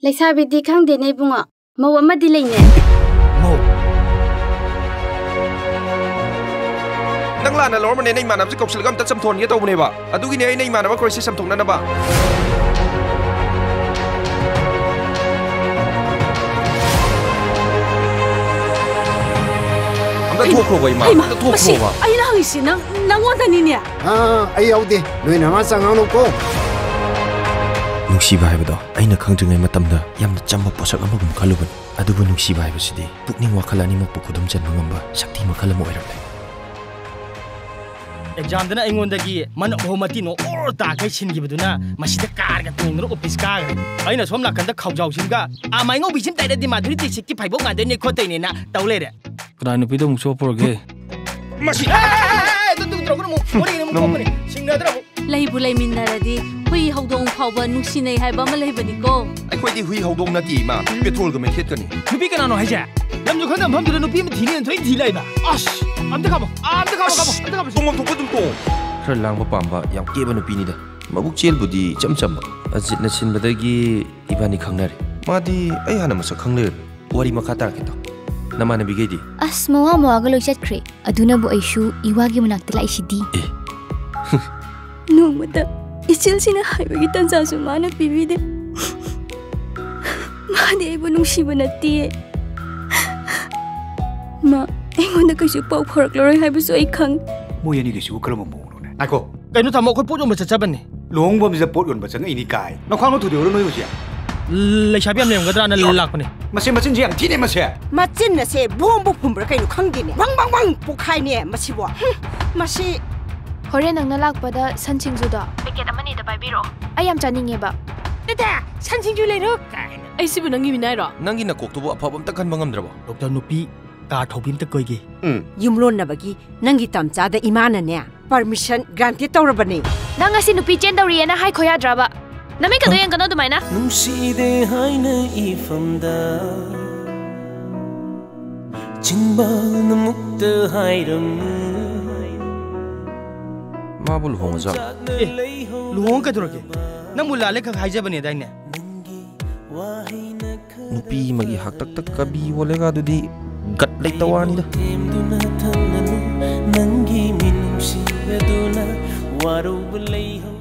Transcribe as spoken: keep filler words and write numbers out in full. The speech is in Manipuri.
ꯂꯩꯁꯥꯕꯤꯗꯤ ꯈꯪꯗꯦꯅꯦ ꯏꯕꯨꯡꯉꯣ, ꯃꯧ ꯑꯃꯗꯤ ꯂꯩꯅꯦ꯫ ꯃꯧ? ꯅꯪ ꯂꯥꯟꯅ ꯂꯧꯔꯝꯃꯅꯦ, ꯅꯪ ꯏꯃꯥꯟꯅꯕꯁꯦ ꯀꯧꯁꯤꯜꯂꯒ ꯑꯝꯇ ꯆꯝꯊꯣꯟꯒꯦ ꯇꯧꯕꯅꯦꯕ꯫ ꯑꯗꯨꯒꯤꯅꯦ ꯑꯩꯅ ꯏꯃꯥꯟꯅꯕ ꯀꯧꯔꯤꯁꯦ ꯆꯝꯊꯣꯛꯅꯅꯕ꯫ ꯑꯝꯇ ꯍꯩꯃꯥ, ꯊꯣꯛꯈ꯭ꯔꯣꯕ, ꯏꯃꯥ꯫ ꯍꯩꯃꯥ, ꯑꯝꯇ ꯃꯁꯤ ꯊꯣꯛꯈ꯭ꯔꯣꯕ꯫ ꯑꯩꯅ ꯍꯪꯉꯤꯁꯤ ꯅꯪ, ꯅꯪꯉꯣꯟꯗꯅꯤꯅꯦ꯫ ꯑꯥ, ꯑꯩ ꯌꯥꯎꯗꯦ꯫ ꯅꯣꯏ ꯅꯃꯥ ꯆꯪꯉꯛꯅꯨꯀꯣ꯫ ꯅꯨꯡꯁꯤꯕ ꯍꯥꯏꯕꯗꯣ ꯑꯩꯅ ꯈꯪꯗ꯭ꯔꯤꯉꯩ ꯃꯇꯝꯗ ꯌꯥꯝꯅ ꯆꯝꯕ ꯄꯣꯠꯁꯛ ꯑꯃꯒꯨꯝ ꯈꯜꯂꯨꯕꯅꯤ꯫ ꯑꯗꯨꯕꯨ ꯅꯨꯡꯁꯤꯕ ꯍꯥꯏꯕꯁꯤꯗꯤ ꯄꯨꯛꯅꯤꯡ ꯋꯥꯈꯜ ꯑꯅꯤꯃꯛꯄꯨ ꯈꯨꯗꯨꯝ ꯆꯟꯕ ꯉꯝꯕ ꯁꯛꯇꯤ ꯃꯈꯜ ꯑꯃ ꯑꯣꯏꯔꯝꯂꯦ꯫ ꯑꯦꯛꯖꯥꯝꯗꯅ ꯑꯩꯉꯣꯟꯗꯒꯤ ꯃꯅꯞ ꯃꯍꯨꯝ ꯃꯇꯤ ꯅꯣ ꯑꯣꯔ ꯇꯥꯈꯩ ꯁꯤꯟꯈꯤꯕꯗꯨꯅ ꯃꯁꯤꯗ ꯀꯥꯔꯒ ꯇꯣꯡꯗꯨꯅ ꯑꯣꯐꯤꯁ ꯀꯥꯈ꯭ꯔꯦ꯫ ꯑꯩꯅ ꯁꯣꯝ ꯅꯥꯀꯟꯗ ꯈꯥꯎꯖꯥꯎꯁꯤꯡꯒ "ꯑꯥ, ꯃꯥꯏꯉꯧꯕꯤꯁꯤꯅ ꯇꯩꯔꯗꯤ ꯃꯥꯙꯨꯔꯤ ꯗꯤꯛꯁꯤꯠꯀꯤ ꯐꯩꯕꯣꯛ ꯉꯥꯟꯗꯣꯏꯅꯦ ꯈꯣꯠꯇꯣꯏꯅꯦꯅ" ꯇꯧ ꯂꯩꯔꯦ꯫ ꯀꯅꯥ ꯅꯨꯄꯤꯗ ꯑꯃꯨꯛ ꯆꯣꯞꯄꯨꯔꯒꯦ? ꯃꯁꯤ ꯑꯦ, ꯑꯦ, ꯑꯦ, ꯑꯦ, ꯑꯗꯨ, ꯑꯗꯨ ꯇꯧꯔꯛꯀꯅꯨ ꯑꯃꯨꯛ꯫ ꯋꯥꯔꯤ ꯑꯃꯨꯛ ꯅꯪ ꯊꯣꯛꯀꯅꯤ꯫ ꯁꯤꯡꯅꯗ꯭ꯔꯥ ꯑꯃꯨꯛ? ꯂꯩꯕꯨ ꯂꯩꯃꯤꯟꯅꯔꯗꯤ ꯍꯨꯏ ꯍꯧꯗꯣꯡ ꯐꯥꯎꯕ ꯅꯨꯡꯁꯤꯅꯩ ꯍꯥꯏꯕ ꯑꯃ ꯂꯩꯕꯅꯤꯀꯣ꯫ ꯑꯩꯈꯣꯏꯗꯤ ꯍꯨꯏ ꯍꯧꯗꯣꯡ ꯅꯠꯇꯦ, ꯏꯃꯥ꯫ ꯄꯦꯇ꯭ꯔꯣꯜꯒ ꯃꯩꯈꯦꯠꯀꯅꯤ꯫ ꯅꯨꯄꯤ ꯀꯅꯥꯅꯣ ꯍꯥꯏꯁꯦ? ꯂꯝꯁꯨ ꯈꯪꯗꯕ ꯃꯐꯝꯗꯨꯗ ꯅꯨꯄꯤ ꯑꯃ ꯊꯤꯅꯦꯅ ꯊꯣꯏꯅ ꯊꯤ ꯂꯥꯛꯏꯕ꯫ ꯑꯁ! ꯑꯝꯇ ꯈꯥꯝꯃꯣ, ꯑꯝꯇ ꯈꯥꯝꯃꯣ, ꯈꯥꯝꯃꯣ, ꯑꯝꯇ ꯈꯥꯝꯃꯣ꯫ ꯇꯣꯡꯐꯝ ꯊꯣꯛꯄ ꯑꯗꯨꯝ ꯇꯣꯡꯉꯣ꯫ ꯈꯔ ꯂꯥꯡꯕ ꯄꯥꯝꯕ, ꯌꯥꯝ ꯀꯦꯕ ꯅꯨꯄꯤꯅꯤꯗ꯫ ꯃꯕꯨꯛ ꯆꯦꯜꯕꯨꯗꯤ ꯏꯆꯝ ꯆꯝꯕ꯫ ꯑꯖꯤꯠꯅ ꯁꯤꯟꯕꯗꯒꯤ ꯏꯕꯥꯅꯤ ꯈꯪꯅꯔꯦ꯫ ꯃꯥꯗꯤ ꯑꯩ ꯍꯥꯟꯅ ꯃꯁꯛ ꯈꯪ ꯂꯩꯔꯝꯃꯤ꯫ ꯋꯥꯔꯤ ꯃꯈꯥ ꯇꯥꯔꯛꯀꯦ ꯇꯧ꯫ ꯅꯃꯥꯟꯅꯕꯤꯈꯩꯗꯤ? ꯑꯁ, ꯃꯋꯥ ꯃꯋꯥꯒ ꯂꯣꯏ ꯆꯠꯈ꯭ꯔꯦ꯫ ꯑꯗꯨꯅꯕꯨ ꯑꯩꯁꯨ ꯏꯋꯥꯒꯤ ꯃꯅꯥꯛꯇ ꯂꯥꯛꯏꯁꯤꯗꯤ꯫ ꯑꯦ꯫ ꯅꯣꯡꯃꯇ ꯏꯆꯦꯜꯁꯤꯅ ꯍꯥꯏꯕꯒꯤ ꯇꯟꯖꯥꯁꯨ ꯃꯥꯅ ꯄꯤꯕꯤꯗꯦ꯫ ꯃꯥꯗꯤ ꯑꯩꯕꯨ ꯅꯨꯡꯁꯤꯕ ꯅꯠꯇꯤꯌꯦ꯫ ꯃꯥ ꯑꯩꯉꯣꯟꯗ ꯀꯩꯁꯨ ꯄꯥꯎ ꯐꯥꯎꯔꯛꯂꯔꯣꯏ ꯍꯥꯏꯕꯁꯨ ꯑꯩ ꯈꯪꯉꯤ꯫ ꯃꯣꯏ ꯑꯅꯤꯒꯤꯁꯤꯕꯨ ꯀꯔꯝꯕ ꯃꯑꯣꯡꯅꯣꯅꯦ? ꯉꯥꯏꯈꯣ꯫ ꯀꯩꯅꯣ ꯇꯥꯃꯣ, ꯑꯩꯈꯣꯏ ꯄꯣꯠ ꯌꯣꯟꯕ ꯆꯠꯆꯕꯅꯦ꯫ ꯂꯨꯍꯣꯡꯐꯝꯁꯤꯗ ꯄꯣꯠ ꯌꯣꯟꯕ ꯆꯪꯉꯛꯏꯅꯤ ꯀꯥꯏ꯫ ꯅꯈ꯭ꯋꯥꯡꯗꯣ ꯊꯨꯗꯦꯛꯎꯔꯣ ꯅꯣꯏ ꯍꯧꯖꯤꯛ? ꯂꯩꯁꯥꯕꯤ ꯌꯥꯝ ꯂꯩꯔꯝꯒꯗ꯭ꯔꯥꯅ ꯂꯥꯛꯄꯅꯦ꯫ ꯃꯁꯤ ꯃꯆꯤꯟꯁꯦ ꯌꯥꯝ ꯊꯤꯅꯦ ꯃꯁꯦ꯫ ꯃꯆꯤꯟ ꯑꯁꯦ ꯕꯣꯝꯕꯨ ꯐꯨꯝꯕ꯭ꯔꯥ ꯀꯩꯅꯣ ꯈꯪꯗꯦꯅꯦ꯫ ꯕꯪ ꯕꯪ ꯕꯪ ꯄꯣꯛꯈꯥꯏꯅꯦ ꯃꯁꯤꯕꯣ꯫ ꯍꯨꯝ, ꯃꯁꯤ꯫ ꯍꯣꯔꯦꯟ ꯅꯪꯅ ꯂꯥꯛꯄꯗ ꯁꯟ ꯁꯤꯡꯖꯨꯗꯣ ꯄꯦꯀꯦꯠ ꯑꯃꯅꯤꯗ ꯄꯥꯏꯕꯤꯔꯛꯑꯣ꯫ ꯑꯩ ꯌꯥꯝ ꯆꯥꯅꯤꯡꯉꯦꯕ꯫ ꯅꯠꯇꯦ, ꯁꯟ ꯁꯤꯡꯖꯨ ꯂꯩꯔꯣ ꯀꯥꯏꯅ꯫ ꯑꯩ ꯁꯤꯕꯨ ꯅꯪꯒꯤ ꯃꯤꯅꯥꯏꯔꯣ? ꯅꯪꯒꯤ ꯅꯀꯣꯛꯇꯨꯕꯨ ꯑꯐꯕ ꯑꯝꯇ ꯈꯟꯕ ꯉꯝꯗ꯭ꯔꯕꯣ? ꯗꯣꯛꯇꯔ ꯅꯨꯄꯤ, ꯀꯥꯔ ꯊꯧꯕꯤ ꯑꯝꯇ ꯀꯣꯏꯒꯦ꯫ ꯎꯝ꯫ ꯌꯨꯝꯂꯣꯟꯅꯕꯒꯤ ꯅꯪꯒꯤ ꯇꯝꯆꯥꯗ ꯏꯃꯥꯅꯅꯦ, permission granted ꯇꯧꯔꯕꯅꯦ꯫ ꯅꯪ ꯉꯁꯤ ꯅꯨꯄꯤ ꯆꯦꯟꯗꯧꯔꯤꯌꯦꯅ ꯍꯥꯏꯈꯣ ꯌꯥꯗ꯭ꯔꯕ? ꯅꯃꯤꯠꯀꯗꯣ ꯌꯦꯡꯒꯅꯣ ꯑꯗꯨꯃꯥꯏꯅ꯫ ꯅꯨꯡꯁꯤꯗꯦ ꯍꯥꯏꯅ ꯏꯐꯝꯗ ꯆꯤꯡꯕꯥꯜꯅ ꯃꯨꯛꯇ ꯍꯥꯏꯔꯝꯃꯤ꯫ ꯃꯥꯕꯨ ꯂꯨꯍꯣꯡꯉꯖꯥꯠꯂꯣ? ꯑꯦ, ꯂꯨꯍꯣꯡꯉ ꯀꯩꯗꯧꯔꯒꯦ? ꯅꯪꯕꯨ ꯂꯥꯜꯂꯦ ꯈꯛ ꯍꯥꯏꯖꯕꯅꯦꯗꯥꯏꯅꯦ? ꯅꯨꯄꯤ ꯑꯃꯒꯤ ꯍꯥꯛꯇꯛꯇ ꯀꯕꯤ ꯑꯣꯜꯂꯦꯒ ꯑꯗꯨꯗꯤ ꯒꯠ ꯂꯩꯇ ꯋꯥꯅꯤꯗ꯫ ꯊꯦꯝꯗꯨꯅ ꯊꯝꯂꯅꯨ ꯅꯪꯒꯤ ꯃꯤꯅꯨꯡꯁꯤ ꯑꯗꯨꯅ ꯋꯥꯔꯧꯕ ꯂꯩꯍꯧ